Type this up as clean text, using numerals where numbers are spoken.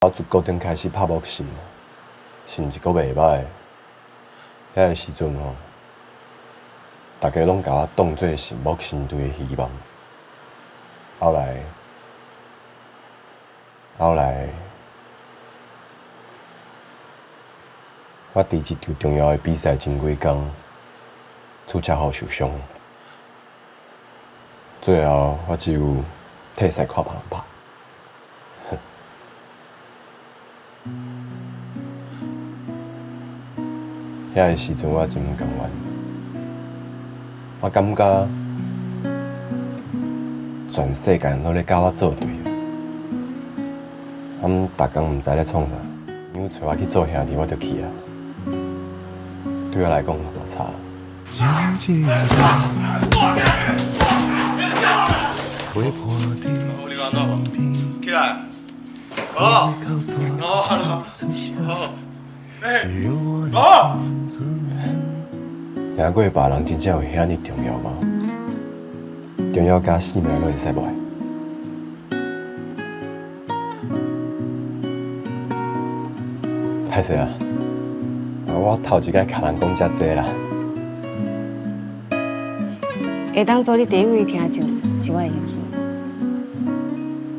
我自高中開始拍 boxing，成績閣袂䆀。遐个時陣吼，大家攏共我當做是 boxing 隊的希望。後來，後來，我佇一場重要的比賽前幾工，出車禍受傷，最後我只有退賽看別人拍。遐个時陣我真毋甘願，我感覺全世界人攏咧佮我作對，啊，毋逐工毋知咧創啥，娘揣我去做兄弟，我就去啊。對我來講無差。起來！好，好，好，好。聽過別人真正有遐爾重要嗎？重要甲性命攏會使無？歹勢啊！我頭一擺共人講遮濟啦。會當做你第一位聽眾，是我的運氣。